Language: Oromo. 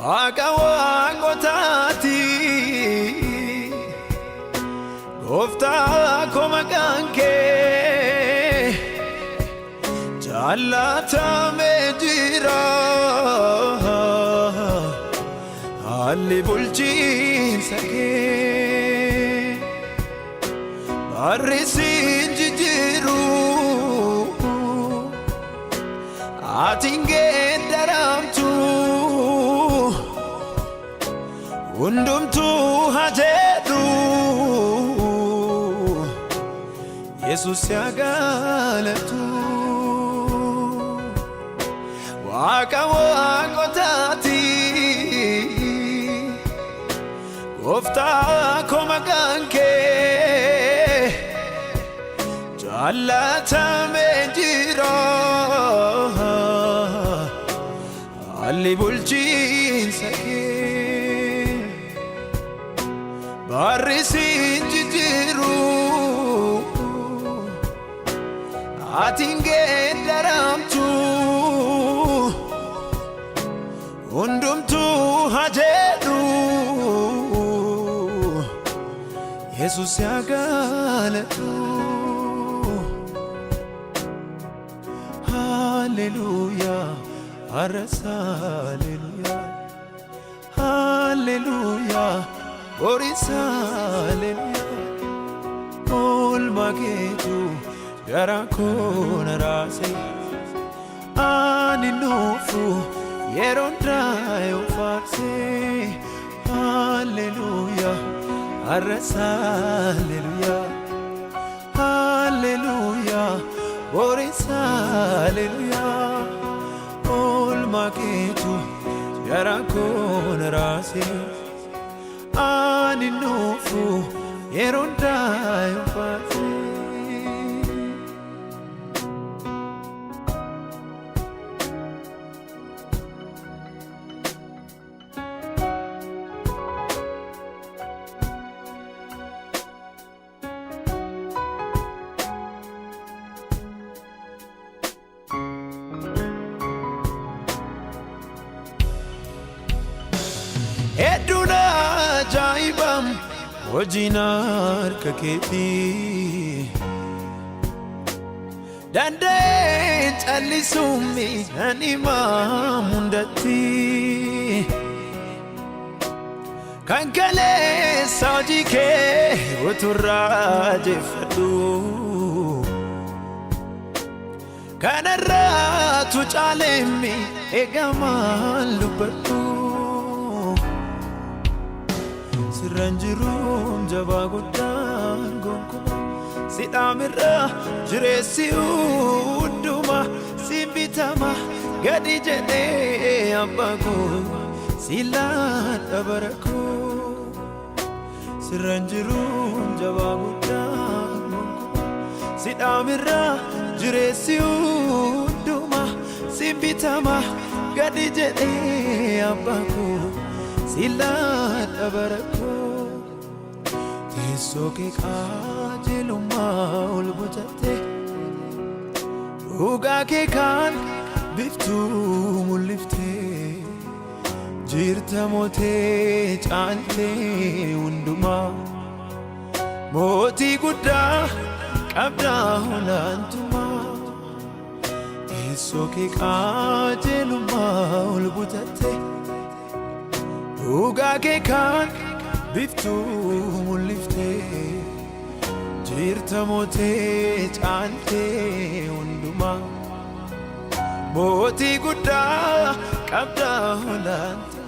Waaqa waaqotaati. Gooftaa koo maqaan kee jaallatamee jira. Haalli bulchiinsa kee barri siin jijjiiru. Ati hin geeddaramtu. Hundumtuu haa jedhu. Yesus yaa galatu. Waaqa waaqotaati. Gooftaa koo maqaan kee jaallatamee jira. Haalli bulchiinsa kee barri siin jijjiiru. Ati hin geeddaramtu. Hundumtuu haa jedhu. Yesus yaa galatu. Haleluuyaa, har'as haleluuyaa. Haleluuyaa, boris haleluuyaa. Oolmaa keetu garaa koo na raase. Ani nuufu yeroo hundaa faarse. Haleluuyaa, har'as haleluuyaa. Haleluuyaa, boris haleluuyaa. Oolmaa keetu garaa koo na raase. Ani nuufu yeroo hundaa faarse. Hedduun ajaa'ibam hojiin harka keetii. Danda'ee callisuun nan himaam hundatti. Kan kaleessa hojii kee uturraa jeffadhu. Kanarraatu caaleemmi eegamaan dubbadhu. Sirran jiruun jabaa guddaan gonkumaa sidhaamirra jireessi hunduma siin bitama gadi jedhee abbaa koo silaan bara koo. Sirran jiruun jabaa guddaan gonkumaa sidhaamirra jireessi hunduma siin bitama gadi jedhee abbaa koo silaan bara koo. Teessoo kee qajeelummaa ol bocatte dhugaa kee kan biftuu mul'iftee jirta mootee caaltee hundumaa mootii guddaa qabdaa olaantummaa. Teessoo kee qajeelummaa ol butatte dhugaa kee kan biftuu mul'iftee jirta mootee caaltee hundumaa mootii guddaa qabdaa olaantummaa.